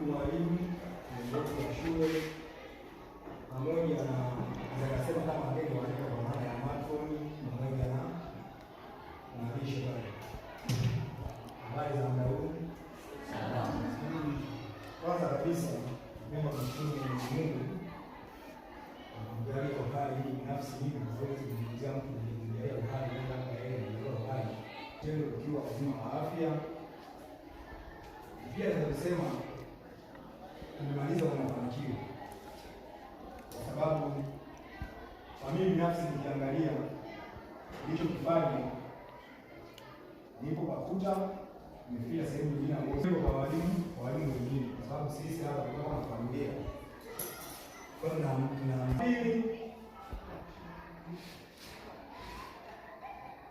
Ndugu mwalimu, mwongozi wa shule pamoja na nikasema kama wageni waalikwa kwa maana ya matron pamoja na mwandishi pale. Habari za muda huu? Kwanza kabisa mimi namshukuru Mwenyezi Mungu kwa kumjalia uhai hii binafsi mimi siwezi kuzungumzia mtu kumjalia uhai labda yeye ndio uhai tendo ukiwa uzima wa afya. Pia naweza kusema tumemaliza kwa mafanikio, kwa sababu kwa mimi binafsi nikiangalia nilichokifanya, nipo PAKUTA nimefika sehemu nyingine ambayo sio kwa walimu wengine, kwa sababu sisi hapa tulikuwa kama familia. Kwa hiyo tuna pili,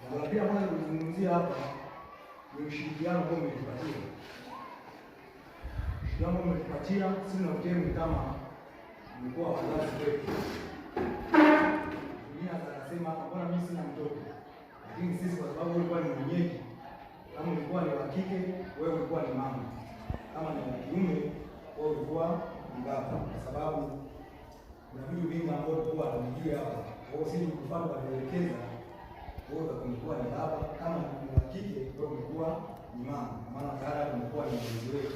jambo la pili ambalo kuzungumzia hapa ni ushirikiano ambao umetupatia. Ushirikiano ambao umetupatia sisi na UTEMU kama mlikuwa wazazi wetu. Mwingine anasema hapa, mbona mimi sina mtoto? Lakini sisi kwa sababu ulikuwa ni mwenyeji, kama ulikuwa ni wa kike, wewe ulikuwa ni mama, kama ni wa kiume, wewe ulikuwa ni baba, kwa sababu kuna vitu vingi ambavyo tulikuwa tunavijua hapa. Kwa hiyo sisi tukufuata kuelekeza, wewe ulikuwa ni baba, kama ni wa kike, wewe ulikuwa ni mama, maana tayari umekuwa ni mlezi wetu.